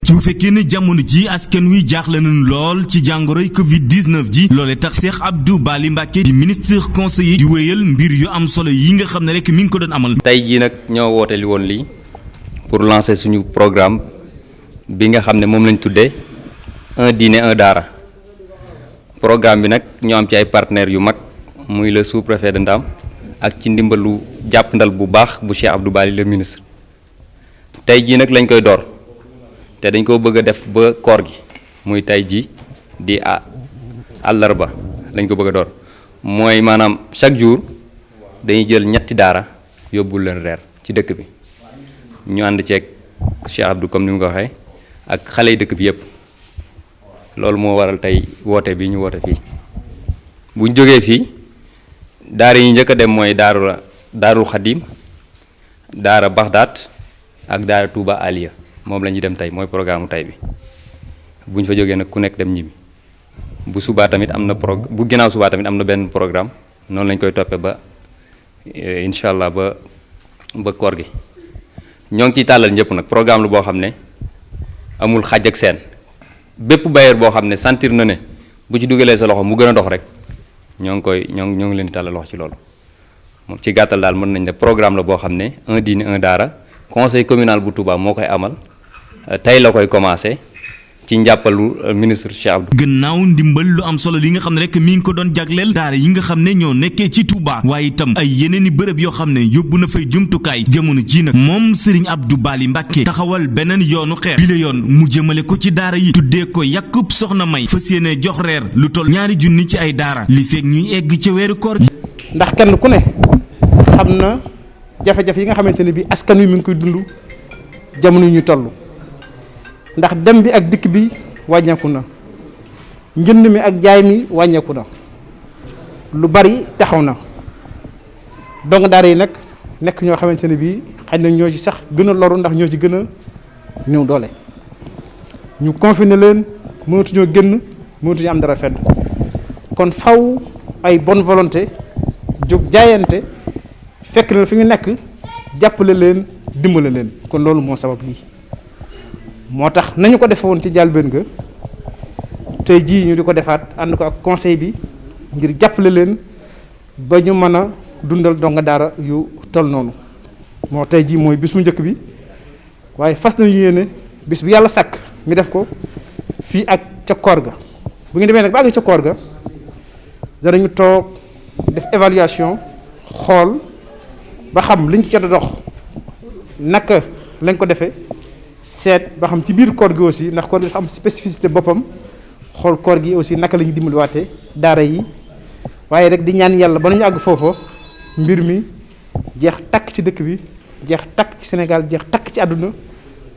ci bu fekkee ne jamono ji askan wi jaaxle nañu lool ci jàngoroy Covid-19 ji loolee tax Cheikh Abdou Bali Mbacké di ministre conseiller di wéyal mbir yu am solo yi nga xam ne rek mi ngi ko doon amal. tey jii nag ñoo woote li woon lii pour lancer suñu programme bi nga xam ne moom lañ tuddee un dîner un daara programme bi nag ñoo am ci ay partenaires yu mag muy le sous-préfet de Ndam ak ci ndimbalu jàppandal bu baax bu Cheikh Abdou Bali le ministre tey jii nag lañ koy door. te dañ ko bëgg a def ba koor gi muy tey ji di àllarba lañ ko bëgg a door mooy maanaam chaque jour dañuy jël ñetti daara yóbbul leen reer ci dëkk bi ñu ànd ceeg Cheikh Abdou comme ni mu ko waxee ak xale yi dëkk bi yëpp loolu moo waral tey woote bi ñu woote fii buñ jógee fii daara yi njëkk a dem mooy daarul Xadim daara Baxdaat ak daara Touba Aliya moom la ñuy dem tey mooy programme tey bi bu ñu fa jógee nag ku nekk dem ñibbi bu subaa tamit am na bu ginnaaw subaa tamit am na benn programme noonu lañ koy toppee ba incha allah ba koor gi ñoo ngi ciy tàllal ñëpp nag programme la boo xam ne amul xàjj ak seen bépp bailleur boo xam ne sentir na ne bu ci dugalee sa loxo mu gën a dox rek ñoo ngi leen di tàllal loxo ci loolu moom ci gàttal daal mën nañ ne programme la boo xam ne un dîner un daara conseil communal bu Touba moo koy amal. tey la koy commencé ci njàppalu ministre Cheikh Abdou. gannaaw ndimbal lu am solo li nga xam ne rek mi ngi ko doon jagleel daara yi nga xam ne ñoo nekkee ci Touba waaye itam ay yeneen i bërëb yoo xam ne yóbbu na fay jumtukaay jamono ji nag moom Serigne Abdou Bali Mbacké taxawal beneen yoonu xeex bi la yoon mu jëmale ko ci daara yi tuddee ko yàkkub soxna May fas yéene jox reer lu toll 2 junni ci ay daara li fekk ñuy egg ci weeru koor. ndax kenn ku ne xam na jafe-jafe yi nga xamante ne bii askan wi mi ngi koy dund jamono yi ñu toll. ndax dem bi ak dikk bi wàññeeku na njënd mi ak jaay mi wàññeeku na lu bari taxaw na donc daara yi nag nekk ñoo xamante ne bii xëy na ñoo ci sax gën a loru ndax ñoo ci gën a ñëw doole ñu confiné leen mënatuñoo génn mënatuñu am dara fenn kon faw ay bonne volonté jóg jaayante fekk leen fi ñu nekk jàppale leen dimbale leen kon loolu moo sabab lii. moo tax nañu ko defe woon ci njëlbéen ga tey jii ñu di ko defaat ànd ko ak conseil bi ngir jàppale leen ba ñu mën a dundal donga daara yu toll noonu moo tey jii mooy bis mu njëkk bi waaye fas nañu yéene bis bu yàlla sàkk mi def ko fii ak ca koor ga bu ñu demee nag ba àgg ca koor ga danañu toog def évaluation xool ba xam liñ ci jot a dox naka lañ ko defee seet ba xam ci biir koor gi aussi ndax koor gi dafa am spécificité boppam xool koor gi aussi naka la ñuy dimbaliwaatee daara yi waaye rek di ñaan yàlla ba nañu àgg foofa mbir mi jeex takk ci dëkk bi jeex takk ci Sénégal jeex takk ci àdduna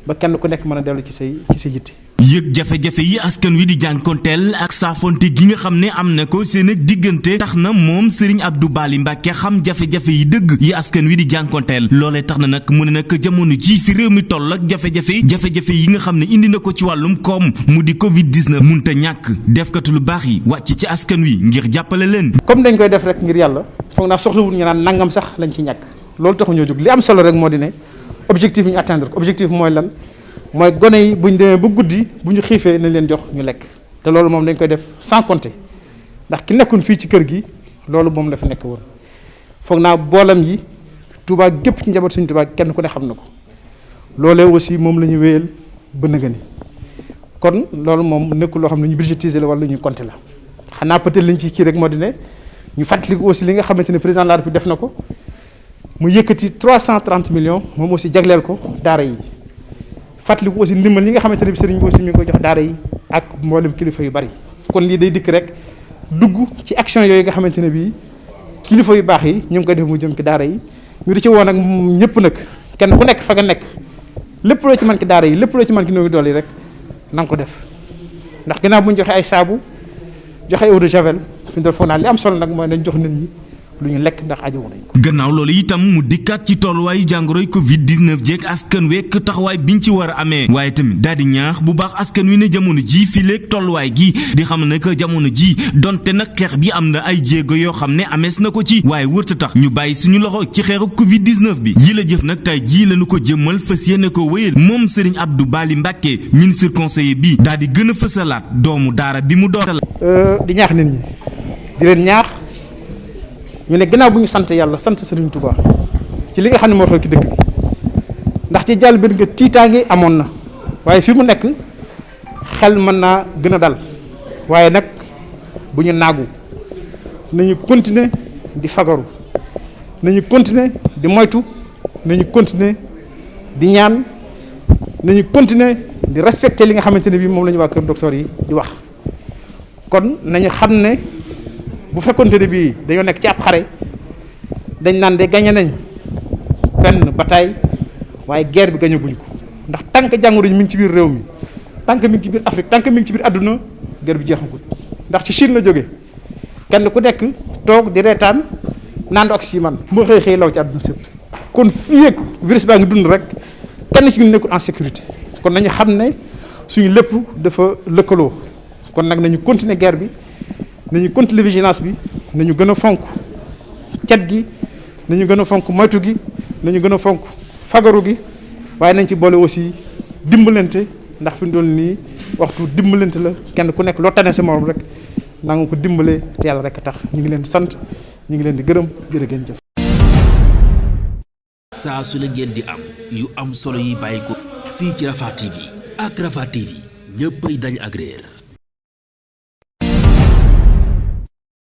ba kenn ku nekk mën a dellu ci say yitte. yëg jafe-jafe yi askan wi di jànkonteel ak saafonte gi nga xam ne am na ko seen ak diggante tax na moom Serigne Abdou Bali Mbacké xam jafe-jafe yi dëgg yi askan wi di jànkonteel loolee tax na nag mu ne nag jamono ji fi réew mi toll ak jafe-jafe yi nga xam ne indi na ko ci wàllum koom mu di Covid-19 munta ñàkk defkatu lu baax yi wàcc ci askan wi ngir jàppale leen. comme dañ koy def rek ngir yàlla foog naa soxlawul ñu naan nangam sax lañ ci ñàkk loolu taxu ñoo jóg li am solo rek moo di ne objectif bi ñu atteindre ko objectif mooy lan. mooy gone yi bu ñu demee ba guddi bu ñu xiifee nañ leen jox ñu lekk te loolu moom dañ koy def sans compter ndax ki nekkoon fii ci kër gi loolu moom la fi nekk woon foog naa boolam yi Touba gépp ci njaboot suñu Touba kenn ku ne xam na ko loolee aussi moom la ñu wéyal ba nëgëni kon loolu moom nekkul loo xam ne ñu budgétiser la wala lu ñu compter la xanaa peut-être liñ ci kii rek moo di ne ñu fàttaliku aussi li nga xamante ne président de la République def na ko mu yëkkati 330 millions moom aussi jagleel ko daara yi. fàttaliku aussi ndimbal yi nga xamante ne bi sëriñ bi aussi mi ngi koy jox daara yi ak mboolem kilifa yu bari kon lii day dikk rek dugg ci action yooyu nga xamante ne bii kilifa yu baax yi ñu ngi koy def mu jëm ci daara yi ñu di ci woon ak ñëpp nag kenn ku nekk fa nga nekk lépp loo ci mën ci daara yi lépp loo ci mën ci néew doole yi rek na nga ko def ndax ginnaaw bu ñu joxe ay saabu joxe eau de javel fi mu toll foog naa li am solo nag mooy nañ jox nit ñi lu ñu lekk ndax ajowu nañ ko. gannaaw loolu itam mu dikkaat ci tolluwaayu jàngoroy Covid 19 jeeg askan wekk taxawaay biñ ci war a amee waaye tamit daal di ñaax bu baax askan wi ne jamono ji fileeg tolluwaay gi di xam ne que jamono ji donte nag xeex bi am na ay jéego yoo xam ne amees na ko ci waaye wërta tax ñu bàyyi suñu loxo ci xeexu Covid 19 bi yi la jëf nag tey jii lañu ko jëmmal fas yéene ko wéyal moom Serigne Abdou Bali Mbacké ministre conseiller bi daal di gën a fësalaat doomu daara bi mu doon. di ñaax nit ñi di leen ñaax ñu ne gannaaw bu ñu sant yàlla sant Serigne Touba ci li nga xam ne moo xew ci dëkk bi ndax ci jàll benn nga tiitaange amoon na waaye fi mu nekk xel mën naa gën a dal waaye nag bu ñu naagu nañu continuer di fagaru nañu continuer di moytu nañu continuer di ñaan nañu continuer di respecter li nga xamante ne bii moom la ñu waa kër docteur yi di wax kon nañu xam ne bu fekkonte ne bii dañoo nekk ci ab xare dañ naan de gagné nañ benn bataille waaye guerre bi gagné guñ ko ndax tant que jàngoro ji mi ngi ci biir réew mi tant que mi ngi ci biir Afrique tant que mi ngi ci biir àdduna guerre bi jeexagul ndax ci Chine la jógee kenn ku nekk toog di reetaan naan oxymane moo xëy law ci àdduna sépp kon fii ak virus baa ngi dund rek kenn ci ñun nekkul en sécurité kon nañu xam ne suñu lépp dafa lëkkaloo kon nag nañu continuer guerre bi nañu continuer vigilance bi nañu gën a fonk cet gi nañu gën a fonk moytu gi nañu gën a fonk fagaru gi waaye nañ ci boole aussi dimbalante ndax fi mu doon nii waxtu dimbalante la kenn ku nekk loo tane sa morom rek na nga ko dimbale te yàlla rek tax ñu ngi leen di sant ñu ngi leen di gërëm jërë ngeen jëf. saa su la ngeen di am yu am solo yi bàyyi ko fii ci Rafah TV ak Rafah TV ñëppay dañ ak réer